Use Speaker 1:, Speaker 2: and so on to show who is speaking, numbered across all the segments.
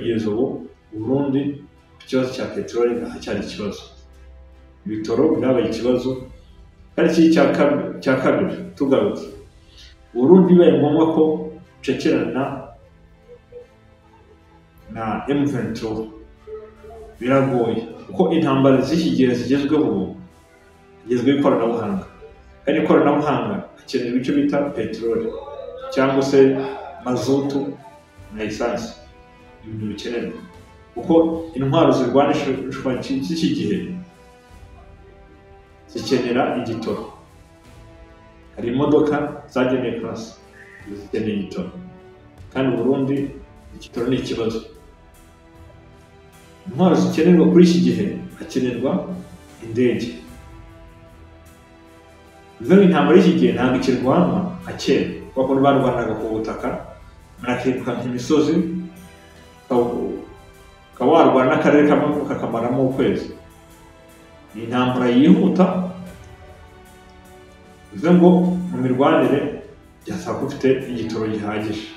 Speaker 1: Kugeza ubu Burundi ku kibazo cya peteroli haracyari ikibazo, ibitoro byabaye ikibazo. Kandi iki cya kabiri tugarutse, Burundi bibaye ngombwa ko bucekerana na M23 biragoye, kuko intambara z'iki gihe zigezweho ubu zigezweho ikoranabuhanga, kandi ikoranabuhanga hakenerwa icyo bita peteroli cyangwa se mazutu na esanse, ibintu bikenerwa kuko intwaro zirwanishwa z'iki gihe zikenera igitoro. Hari imodoka zagenewe kurasa zikeneye igitoro, kandi Burundi igitoro ni ikibazo. Intwaro zikenerwa kuri iki gihe hakenerwa indege. Bivuze ngo intambara y'iki gihe ntabwo ikirwanwa nka kera, kuko barwanaga ku butaka, murakibuka nk'imisozi, ukaba warwana n'akarere kamwe kakamaramo ukwezi. Ni intambara yihuta, bivuze ngo mu mirwanire byasaba ko ufite igitoro gihagije.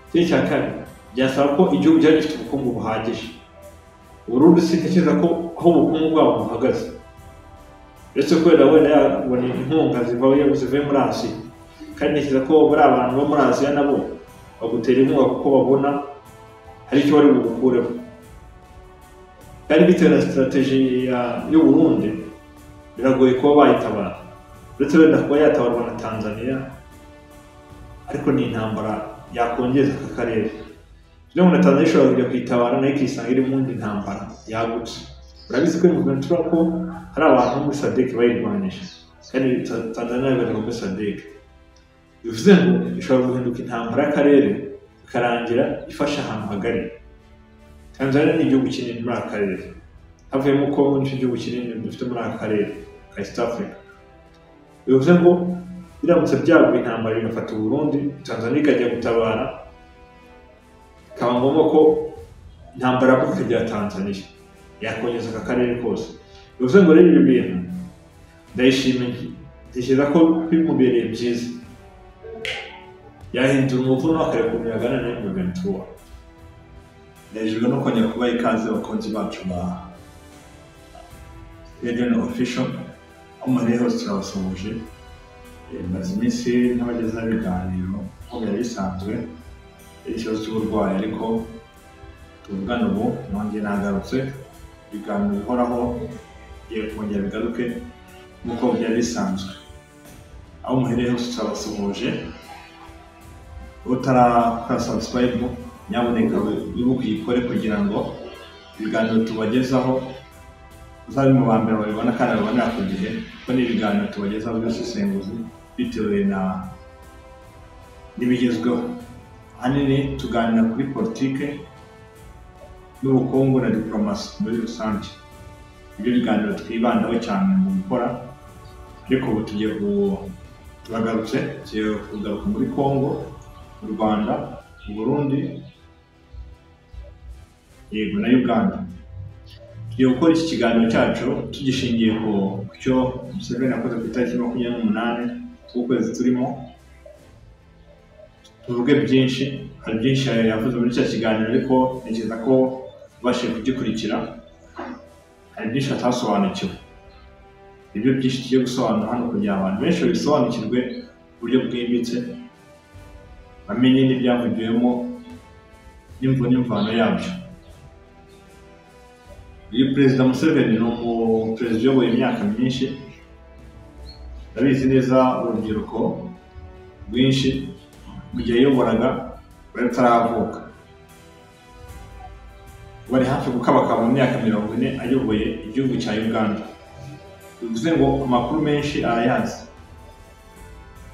Speaker 1: Ikindi cya kabiri, byasaba ko igihugu cyari gifite ubukungu buhagije. Burundi sintekereza ko aho ubukungu bwabo buhagaze, uretse ko wenda yabona inkunga zivuye muri Aziya, kandi ntekereza ko bari abantu bo muri Aziya nabo bagutera inkunga kuko babona hari icyo bari bugukureho. Kandi bitewe na strategy y'u Burundi biragoye kuba bayitabara, uretse wenda kuba yatabarwa na Tanzania, ariko ni intambara yakongeza aka karere. Kugira ngo na Tanzania ishobora kujya kuyitabara nayo ikisanga iri mu yindi ntambara yagutse. Urabizi ko M23 ko hari abantu muri SADC bayirwanyije, kandi Tanzania ibarirwa muri SADC. Bivuze ngo ishobora guhinduka intambara y'akarere ikarangira ifashe ahantu hagari. Tanzania ni igihugu kinini muri aka karere, havuyemo Congo nicyo gihugu kinini dufite muri aka karere ka East Africa. Bivuze ngo biramutse byaguye intambara igafata Burundi, Tanzania ikajya gutabara, bikaba ngombwa ko intambara yabuka ikagera Tanzania, yakongeza aka karere kose. Bivuze ngo rero ibi bintu ndayishimiye, ntekereza ko bimubereye byiza, yahindura umuvuno akareka umuyaga na M23.
Speaker 2: Nejejwe no kongera kubaha ikaze abakunzi bacu ba Radion Official, aho muri hose turabasuhuje. Maze iminsi ntabagezaho ibiganiro nk'uko byari bisanzwe, ikibazo cy'uburwayi, ariko tuvugana ubu nongeye nagarutse, ibiganiro bihoraho bigiye kongera bigaruke nk'uko byari bisanzwe. Aho muhereye hose turabasuhuje. Utarakora subscribe nyamuneka wibuke uyikore kugira ngo ibiganiro tubagezaho uzabe mu ba mbere babibona kandi babibonera ku gihe, kuko ni ibiganiro tubagezaho by'ubusesenguzi bitewe na n'ibigezweho. Ahanini tuganira kuri politike n'ubukungu na diplomasi muri rusange, ibyo biganiro twibandaho cyane mu gukora. Ariko ubu tugiye turagarutse, tugiye kugaruka muri Congo, mu Rwanda, mu Burundi, yego na Uganda. Tugiye gukora iki kiganiro cyacu tugishingiye ku cyo Museveni yakoze ku itariki 28 z'ukwezi turimo. Tuvuge byinshi, hari byinshi yavuze muri cya kiganiro, ariko ntekereza ko ubashije kugikurikira hari byinshi atasobanukiwe. Ibyo byinshi tugiye gusobanura hano kugira abantu benshi babisobanukirwe mu buryo bwimbitse, bamenye n'ibyavugiwemo n'imvo n'imvano yabyo. Uyu Perezida Museveni ni umuperezida uyoboye imyaka myinshi, ndabizi neza urubyiruko rwinshi mu gihe yayoboraga bari bataravuka. Bari hafi gukabakaba mu myaka 40 ayoboye igihugu cya Uganda. Bivuze ngo amakuru menshi arayazi.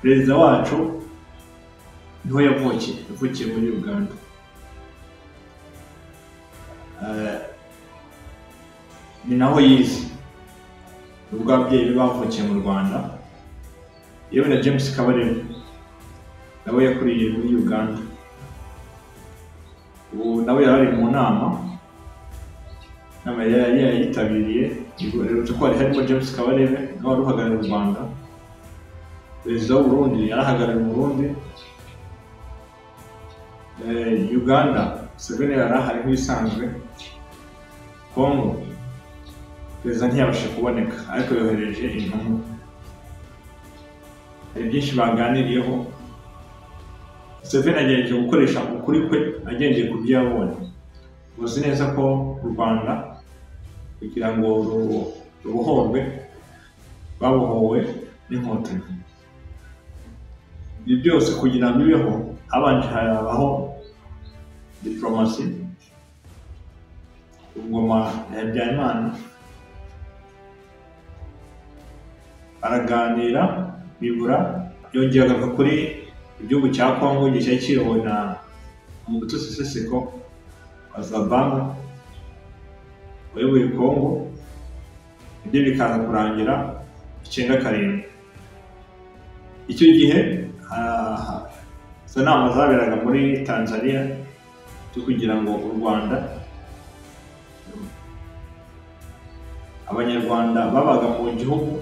Speaker 2: Perezida wacu niho yavukiye, yavukiye muri Uganda. Ni naho yize, ubwo ababyeyi be bavukiye mu Rwanda. Yewe na James Kabarebe nawe yakuriye muri Uganda. Ubu nawe yari ari mu nama, inama yari yayitabiriye, iherutse ko hari harimo James Kabarebe nawe wari uhagarariye u Rwanda. Perezida w'u Burundi yarahagarariye u Burundi. Uganda Museveni yari ahari nk'ibisanzwe. Kongo perezida ntiyabasha kuboneka, ariko yohereje intumwa. Hari byinshi baganiriyeho. Museveni agerageje gukoresha ukuri kwe agendeye ku byo yabonye. Uzi neza ko u Rwanda kugira ngo rubohorwe babohowe n'Inkotanyi. Ibi byose kugira ngo bibeho habanje habaho diplomasi ku ngoma ya Habyarimana, baraganira bibura. Yongeye agaruka kuri igihugu cya Kongo igihe cyari kiyobowe na Mobutu Sese Seko wa Zabanga wayoboye Kongo, ibyo bikaza kurangira 97. Icyo gihe izo nama zaberaga muri Tanzania zo kugira ngo u Rwanda, Abanyarwanda babaga mu gihugu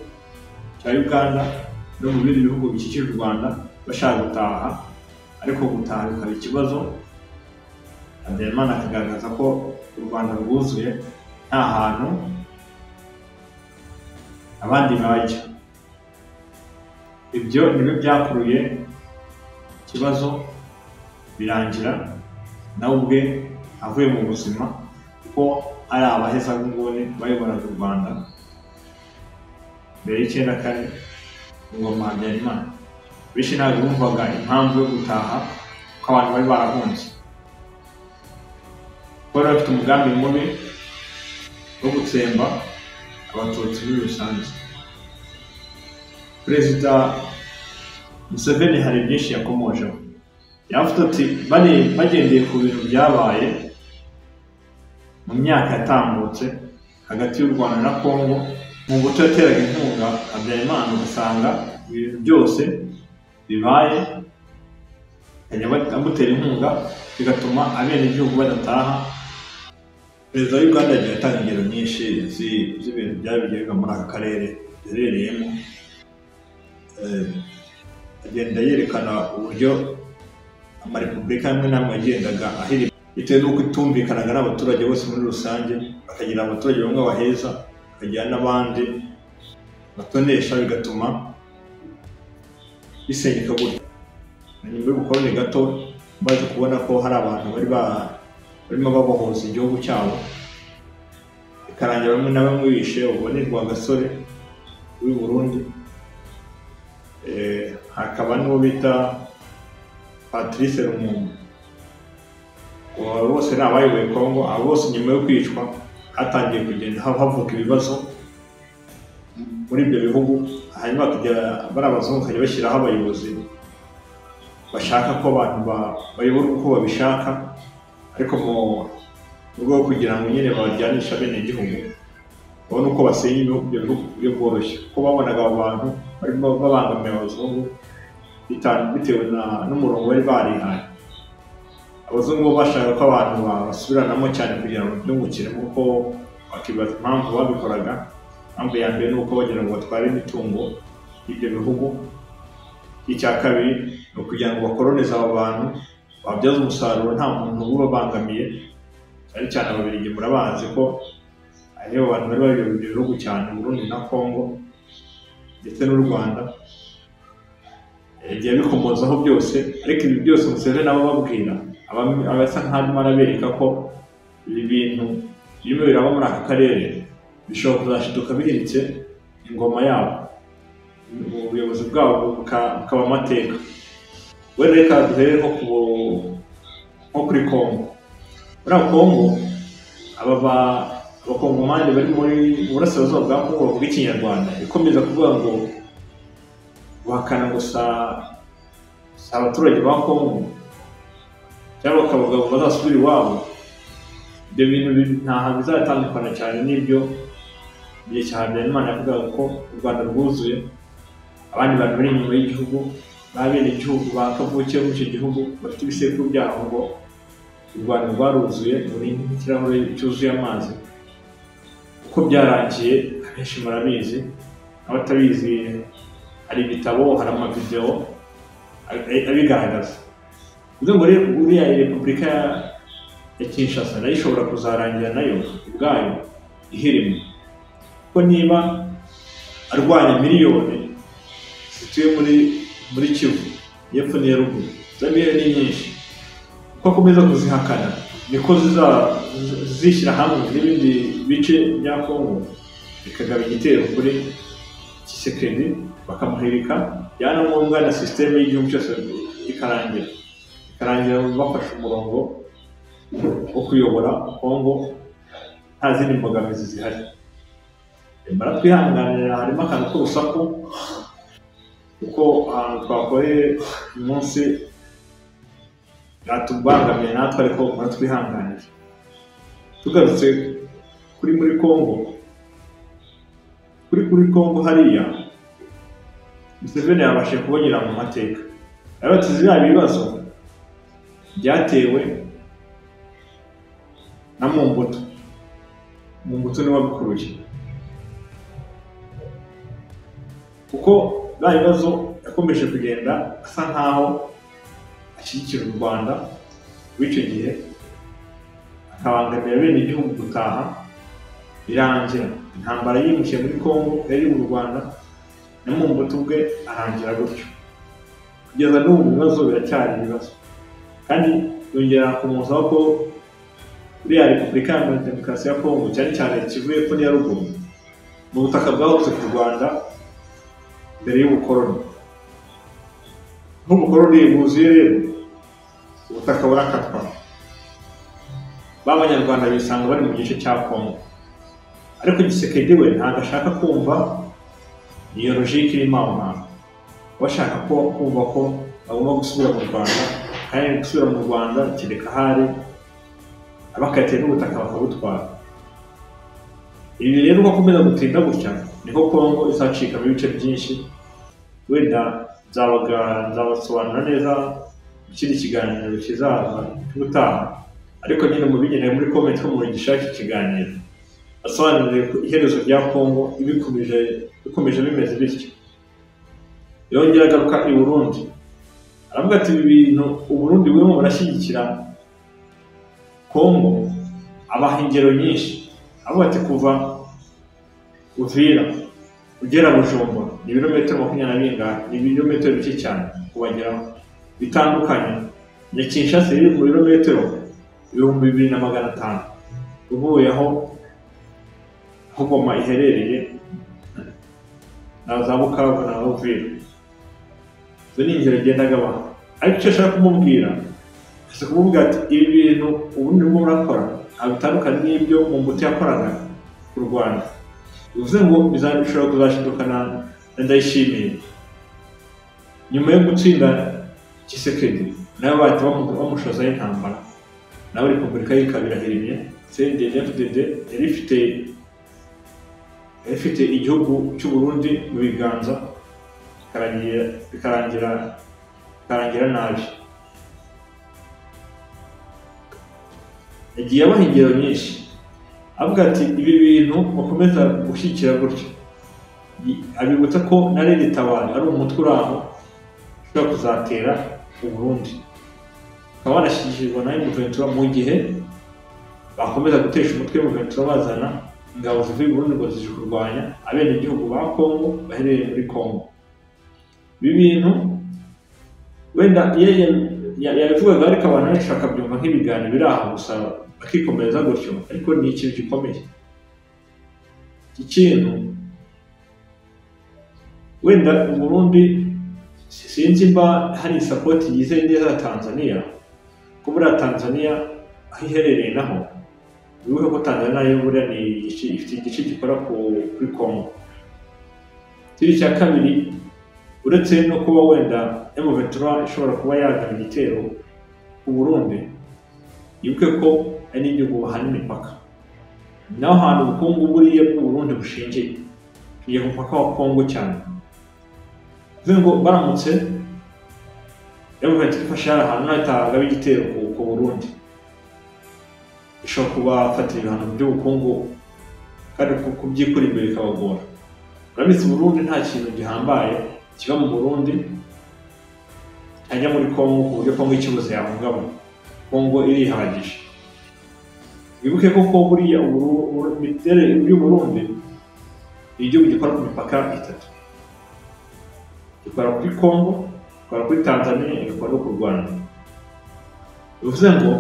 Speaker 2: cya Uganda no mu bindi bihugu bikikije u Rwanda bashaka gutaha, ariko gutaha bikaba ikibazo. Habyarimana akagaragaza ko u Rwanda rwuzuye nta hantu abandi bajya. Ibyo nibyo byakuruye ikibazo, birangira nawe ubwe avuye mu buzima, kuko ari abahezanguni bayoboraga u Rwanda mbere y'94 ingoma ya Habyarimana. Benshi ntabwo bumvaga impamvu yo gutaha kuko abantu bari barahunze, bari bafite umugambi mubi wo gutsemba Abatutsi muri rusange. Perezida Museveni hari byinshi yakomojeho. Yavuze ati bagendeye ku bintu byabaye mu myaka yatambutse hagati y'u Rwanda na Kongo, mu buto yateraga inkunga Habyarimana, ugasanga ibintu byose bibaye amutera inkunga bigatuma abenegihugu badataha. Perezida wa Uganda yagiye atanga ingero nyinshi z'ibintu byagiye biba muri aka karere duherereyemo. Agenda yerekana uburyo amarepubulika amwe n'amwe yagendaga ahirima bitewe n'uko itumvikanaga n'abaturage bose muri rusange, bakagira abaturage bamwe baheza, bakagira n'abandi batonesha, bigatuma bisenyuka gutyo. Nyuma y'ubukoloni gato baje kubona ko hari abantu bari barimo babohoza igihugu cyabo, bikarangira bamwe na bamwe bishe. Ubu ni Rwagasore w'i Burundi, hakaba n'uwo bita Patrice Lumumba. Abo bose ni abayoboye Kongo. Abo bose nyuma yo kwicwa hatangiye kugenda havuka ibibazo muri ibyo bihugu, hanyuma bakajya bari abazungu bakajya bashyiraho abayobozi bashaka ko abantu bayobora uko babishaka, ariko mu rwego rwo kugira ngo nyine babajyanishe abenegihugu babone uko basenya ibyo bihugu ku buryo bworoshye, kuko babonaga abo bantu barimo babangamiye abazungu bitewe n'umurongo bari barihaye. Abazungu bo bashaka ko abantu basubiranamo cyane kugira ngo babyungukiremo, kuko bakibaza impamvu babikoraga. Impamvu ya mbere ni uko bagira ngo batware imitungo y'ibyo bihugu, icya kabiri ni ukugira ngo bakoronize abo bantu babyaze umusaruro nta muntu ubabangamiye. Cyane cyane Ababiligi murabazi ko aribo bantu bari bayoboye ibyo bihugu cyane, Burundi na Kongo ndetse n'u Rwanda. Yagiye abikomozaho byose, ariko ibi byose Museveni aba ababwira, aba asa nkaho arimo arabereka ko ibi bintu birimo biraba muri aka karere bishobora kuzashiduka bihiritse ingoma yabo, ubuyobozi bwabo bukaba amateka. Wenda reka duhere nko kuri Kongo. Muri Kongo aba abakongomani bari muri burasirazuba bwa Kongo bavuga Ikinyarwanda, ikomeza kuvuga ngo guhakana ngo si abaturage ba Kongo, cyangwa bakavuga ngo bazasubire iwabo. Ibyo bintu ntaho bizatandukana cyane n'ibyo igihe cya Habyarimana yavugaga ko u Rwanda rwuzuye, abandi bantu bari inyuma y'igihugu b'abenegihugu ba kavukire muri icyo gihugu bafite ibisekuru byaho ngo u Rwanda rwaruzuye, muri nk'ikirahure cyuzuye amazi. Uko byarangiye abenshi murabizi, abatabizi hari ibitabo, hari amavidewo abigaragaza. Bivuze ngo rero uriya Repubulika
Speaker 1: ya Kinshasa nayo ishobora kuzarangira nayo ubwayo ihirimwe, kuko niba arwanya miliyoni zituye muri Kivu y'epfo n'iya ruguru, za miliyoni ni nyinshi, uko akomeza kuzihakana niko zizishyira hamwe n'ibindi bice bya Kongo bikagaba igitero kuri Tshisekedi bakamuhirika, byaba ngombwa na sisiteme y'igihugu cyose ikarangira bafashe umurongo wo kuyobora Kongo nta zindi mbogamizi zihari. Baratwihanganira, harimo akantu k'urusaku kuko ahantu twakoreye umunsi byatubangamiye natwe, ariko baratwihanganira. Tugarutse kuri muri Kongo, kuri Kongo hariya Museveni yabashije kubonyera mu mateka yarabatiza biriya bibazo byatewe na Mobutu. Mobutu niwe wabikuruye, kuko bya bibazo yakomeje kugenda asa nkaho ashyigikira u Rwanda w'icyo gihe, akabangamira bene igihugu gutaha, birangira intambara yimukiye muri Kongo yari mu Rwanda, na Mobutu ubwe arangira gutyo. Kugeza n'ubu ibibazo biracyari ibibazo, kandi yongera kumuzaho ko uriya Repubulika ya Demokarasi ya Kongo, cyane cyane Kivu y'epfo n'iya ruguru, ni ubutaka bwahozwe ku Rwanda mbere y'ubukoloni. Nk'ubukoloni buzuye rero ubutaka burakatwa, b'Abanyarwanda bisanga bari mu gice cya Kongo. Ariko Tshisekedi we ntabwo ashaka kumva iyo logique irimo aho hantu, bashaka ko kumva ko bagomba gusubira mu Rwanda, kandi gusubira mu Rwanda kereka ahari abakatiye n'ubutaka bakabutwara. Ibi rero uko akomeza gutinda gutya niko Kongo izacikamo ibice byinshi. Wenda nzabasobanura neza mu kindi kiganiro kizaza cy'ubutaha, ariko nyine mubigeneye muri comment ko mugisha iki kiganiro asobanuriye ko iherezo rya Kongo bikomeje bimeze bityo. Yongera agaruka i Burundi, aravuga ati ibi bintu u Burundi burimo burashyigikira Kongo, abaha ingero nyinshi. Aravuga ati kuva Uvira ugera Bujumbura ni ibirometero 22, ni ibirometero bike cyane kubageraho, bitandukanye na Kinshasa iri mu birometero 2500 uvuye aho Goma iherereye na za Bukavu na Uvira. Izo ni ingero agenda agabaha, ariko icyo ashaka kumubwira, ashaka kumubwira ati ibi bintu ubundi urimo urakora ntabwo bitandukanye n'ibyo Mobutu yakoraga ku Rwanda. Bivuze ngo bishobora kuzashidukana na Ndayishimiye nyuma yo gutsinda Tshisekedi, nawe bahita bamushozaho intambara, nawe Repubulika yikabirahirimye. CNDD-FDD yari ifite igihugu cy'u Burundi mu biganza, bikarangira nabi. Yagiye abaha ingero nyinshi, avuga ati ibi bintu bakomeza gushyigikira gutya, abibutsa ko na Rede Tabara ari umutwe uri aho ushobora kuzatera u Burundi, bakaba banashyigikirwa na M23 mu gihe bakomeza gutesha umutwe M23 bazana ingabo zivuye i Burundi ngo zije kurwanya abenegihugu ba Kongo baherereye muri Kongo. Ibi bintu wenda yabivugaga, ariko abantu benshi bakabyumva nk'ibiganiro biri aho gusa bakikomereza gutyo, ariko ni ikintu gikomeye. Iki kintu wenda u Burundi sinzi mba hari support yizeye neza ya Tanzania, ko buriya Tanzania aho iherereye naho wibuke ko Tanzania nayo buriya ni ifite igice gikora kuri Kongo. Ikindi cya kabiri, uretse no kuba wenda M23 ishobora kuba yagaba igitero ku Burundi, yibuke ko ari n'igihugu bahana imipaka, naho hantu ubukungu buriya bw'u Burundi bushingiye, tugiye ku mupaka wa Kongo cyane. Bivuze ngo baramutse M23 ifashe hari ahantu itagaba igitero ku Burundi, ishobora kubafatira ibihano by'ubukungu kandi kubyikura imbere bikabagora. Urabizi Burundi nta kintu gihambaye kiba mu Burundi cyajya muri Kongo ku buryo Kongo ikibuze yahungabana. Kongo irihagije. Wibuke ko buriya imiterere y'u Burundi ni igihugu gikora ku mipaka itatu, gikora kuri Congo, gikora kuri Tanzania, igakora no ku Rwanda. Bivuze ngo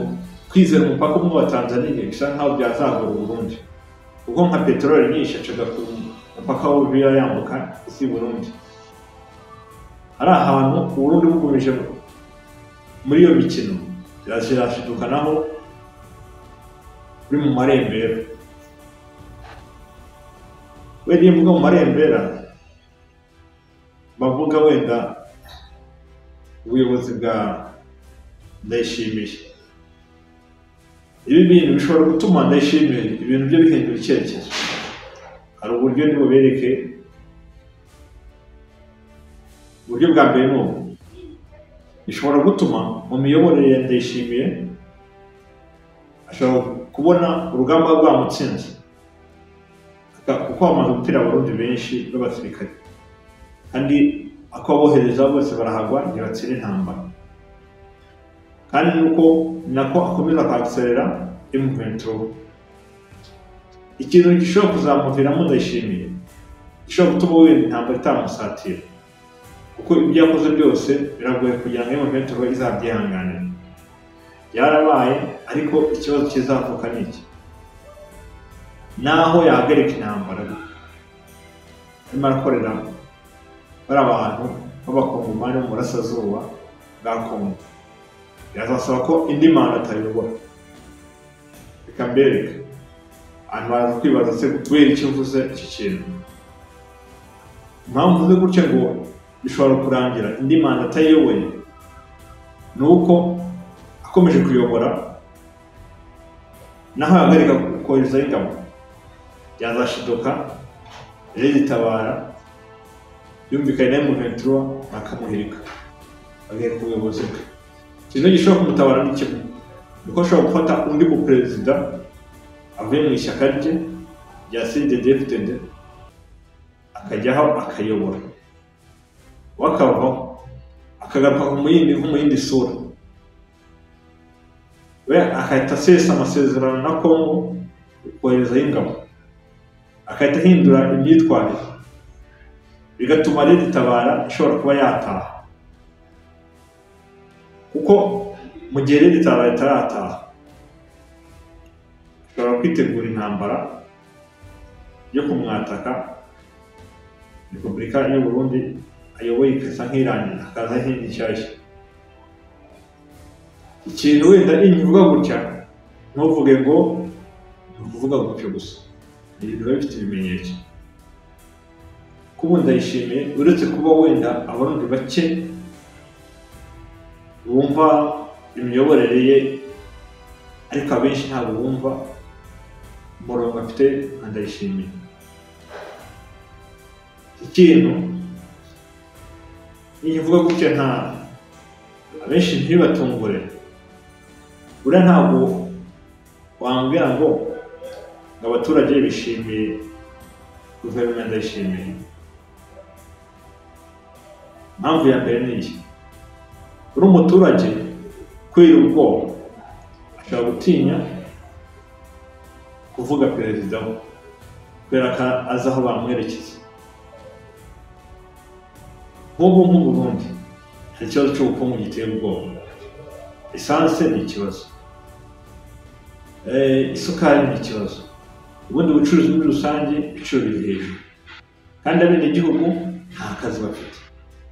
Speaker 1: kwizera umupaka umwe wa Tanzania bisa nkaho byazagora u Burundi, kuko nka peteroli nyinshi yacaga ku mupaka w'Uvira yambuka isi Burundi. Ari ahantu u Burundi bugumije muri iyo mikino birashidukanaho uri mu marembera. Wenda iyo mvuga mu marembera bavuga wenda ubuyobozi bwa Ndayishimiye. Ibi bintu bishobora gutuma Ndayishimiye ibintu bye bihindura icyerekezo. Hari uburyo nibubereke, uburyo bwa mbere ni ubu: bishobora gutuma mu miyoborere ya Ndayishimiye ashobora kubona urugamba rwamutsinze, kuko bamaze gutera Abarundi benshi b'abasirikare, kandi ako abohereza bose barahagwa ntibatsinda intambara. Kandi nuko nako akomeza kwakserera M23. Ikintu gishobora kuzamuviramo Ndayishimiye gishobora gutuma wenda intambara itamusatira, kuko ibyo yakoze byose biragoye kugira ngo M23 izabyihanganire. Byarabaye, ariko ikibazo kizavuka ni iki: naho yahagarika intambara arimo arakorera bari abantu b'abakongomani mu burasirazuba bwa Kongo, birazasaba ko indi manda atayobora. Reka mbereke, abantu baraza kwibaza se kubera icyo mvuze iki kintu. Impamvu mvuze gutya ngo bishobora kurangira indi manda atayiyoboye ni uko akomeje kuyobora, naho yahagarika koherezayo ingabo, byazashiduka Red Tabara yumvikanye na M23 bakamuhirika bagaheka ubuyobozi bwe. Ikintu gishobora kumutabara ni kimwe, niko ashobora gufata undi mu perezida avuye mu ishyaka rye rya CNDD-FDD akajyaho akayobora, we akavaho akagaruka nko mu yindi sura, we agahita asesa amasezerano na Congo koherezayo ingabo, agahita ahindura imyitwarire, bigatuma Red Tabara ishobora kuba yataha. Kuko mu gihe Red Tabara itarataha ashobora kwitegura intambara yo kumwataka, Repubulika y'u Burundi ayoboye ikasa nk'irangira, hakaza indi nshyashya. Ikintu wenda nkivuga gutya ntuvuge ngo ni ukuvuga gutyo gusa, ni ibintu biba bifite ibimenyetso. Kuba Ndayishimiye uretse kuba wenda Abarundi bake bumva imiyoborere ye, ariko abenshi ntabwo bumva umurongo afite nka Ndayishimiye. Ikintu nkivuga gutya nta abenshi ntibatungure, buriya ntabwo wambwira ngo abaturage bishimiye guverinoma ya Ndayishimiye. Impamvu ya mbere ni iyi: uri umuturage kubera ubwoba ashobora gutinya kuvuga perezida we kubera ko azi aho bamwerekeza. Nk'ubu nk'u Burundi hari ikibazo cy'ubukungu giteye ubwoba, esanse ni ikibazo, isukari ni ikibazo, ubundi bucuruzi muri rusange ibiciro biri hejuru, kandi abenegihugu nta kazi bafite,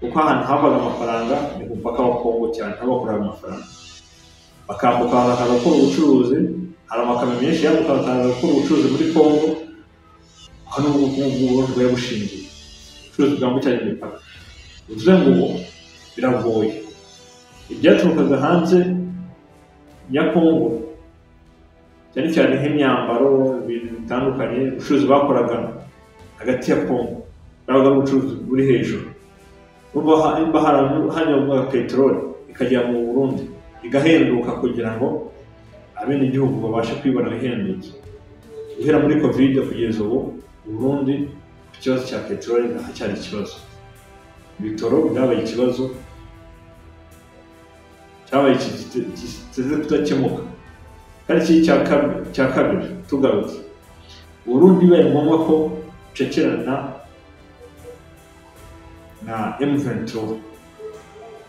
Speaker 1: kuko ahantu havaga amafaranga ni ku mupaka wa Kongo cyane aho bakorera amafaranga, bakambuka bakaza gukora ubucuruzi. Hari amakamyo menshi yambuka bakaza gukora ubucuruzi muri Kongo, aho n'ubu bukungu bw'u Burundi bwari bushingiye ubucuruzi bwambukiranya imipaka. Bivuze ngo ubu biragoye, ibyaturukaga hanze ya Kongo cyane cyane nk'imyambaro, ibintu bitandukanye, ubucuruzi bakoraga hagati ya Kongo bwabaga ari ubucuruzi buri hejuru. Urumva hanyobwaga peteroli ikajya mu Burundi igahenduka kugira ngo abenegihugu babashe kwibona ihendutse. Guhera muri Covid kugeza ubu Burundi ku kibazo cya peteroli haracyari ikibazo, ibitoro byabaye ikibazo cyabaye kiteze kudakemuka. Kandi iki cya kabiri tugarutse, Burundi bibaye ngombwa ko ucekerana na M23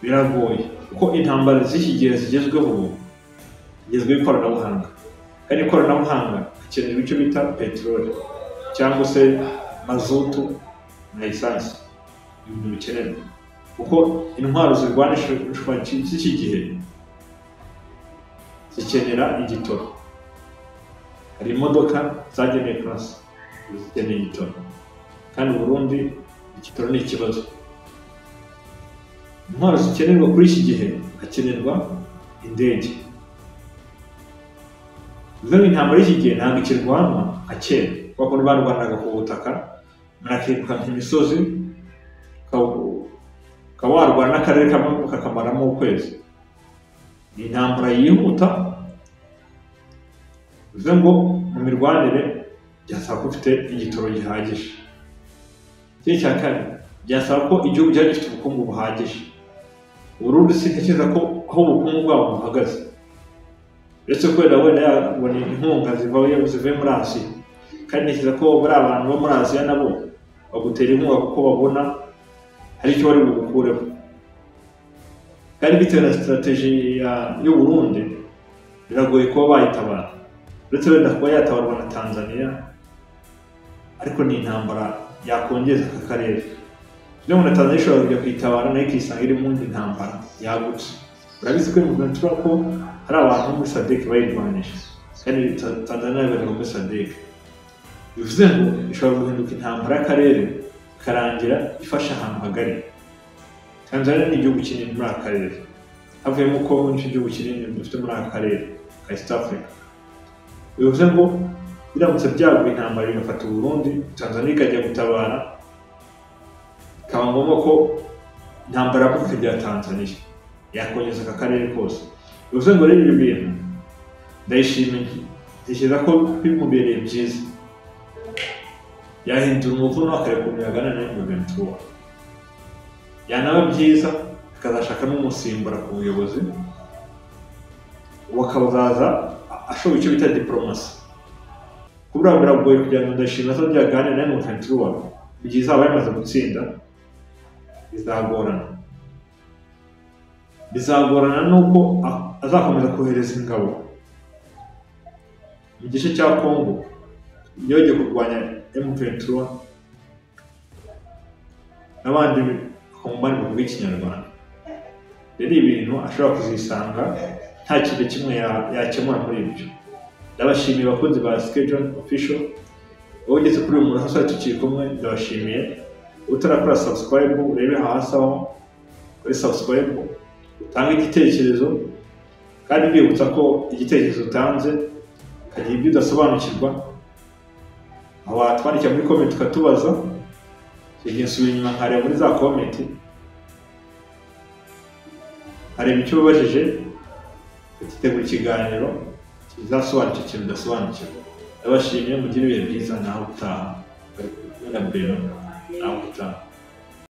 Speaker 1: biragoye, kuko intambara z'iki gihe zigezweho ubu zigezweho ikoranabuhanga, kandi ikoranabuhanga hakenerwa icyo bita peteroli cyangwa se mazutu na esanse, ibintu bikenerwa kuko intwaro zirwanishwa z'iki gihe zikenera igitoro. Hari imodoka zagenewe kurasa zikeneye igitoro, kandi Burundi igitoro ni ikibazo. Intwaro zikenerwa kuri iki gihe hakenerwa indege. Bivuze intambara y'iki gihe ntabwo ikirwanwa nka kera, kuko barwanaga ku butaka, murakibuka nk'imisozi, ukaba warwana n'akarere kamwe kakamaramo ukwezi. Ni intambara yihuta, bivuze ngo mu mirwanire byasaba ko ufite igitoro gihagije. Ikindi cya kabiri, byasaba ko igihugu cyari gifite ubukungu buhagije. Burundi sintekereza ko aho ubukungu bwabo buhagaze, uretse ko wenda yabona inkunga zivuye muri Aziya, kandi ntekereza ko bari abantu bo muri Aziya nabo bagutera inkunga kuko babona hari icyo bari bugukureho. Kandi bitewe na strategy y'u Burundi biragoye kuba bayitabara, uretse wenda kuba yatabarwa na Tanzania, ariko ni intambara yakongeza aka karere. Niyo na Tanzania ishobora kujya kuyitabara nayo ikisanga iri mu yindi ntambara yagutse. Urabizi ko M23 ko hari abantu muri SADC bayirwanije, kandi Tanzania ibarirwa muri SADC. Bivuze ngo ishobora guhinduka intambara y'akarere ikarangira ifashe ahantu hagari. Tanzania ni igihugu kinini muri aka karere, havuyemo Congo nicyo gihugu kinini dufite muri aka karere ka East Africa. Bivuze ngo biramutse byaguye intambara igafata Burundi, Tanzania ikajya gutabara, bikaba ngombwa ko intambara yavuka ikagera Tanzania, yakongeza aka karere kose. Bivuze ngo rero ibi bintu ndayishimiye, ntekereza ko bimubereye byiza, yahindura umuvuno akareka umuyaga na M23. Yanaba byiza akazashaka n'umusimbura ku buyobozi, wakazaza ashoboye icyo bita diplomasi. Kubura biragoye kugira ngo Ndayishimiye azajye aganire na M23 mu gihe izaba yamaze gutsinda, bizagorana. Bizagorana nuko azakomeza kohereza ingabo mu gice cya Congo yongeye kurwanya M23 n'abandi bakongomani bavuga Ikinyarwanda. Rero ibintu ashobora kuzisanga nta kintu kimwe yakemura muri ibyo. Ndabashimiye abakunzi ba Schedule Official, wowe ugeze kuri uyu muntu tukiri kumwe ndabashimiye. Utarakora subscribe urebe hasi aho kuri subscribe utange igitekerezo, kandi mbibutsa ko igitekerezo utanze ukagira ibyo udasobanukirwa aho watwandikira muri comment ukatubaza. Igihe nsubira inyuma nkareba muri za comment, nkareba icyo ubajije, ukitegura ikiganiro kizasobanura icyo kintu udasobanukirwa. Ndabashimiye, mugire ibihe byiza, naho utaha. Bari kumwe na Beno, naho utaha.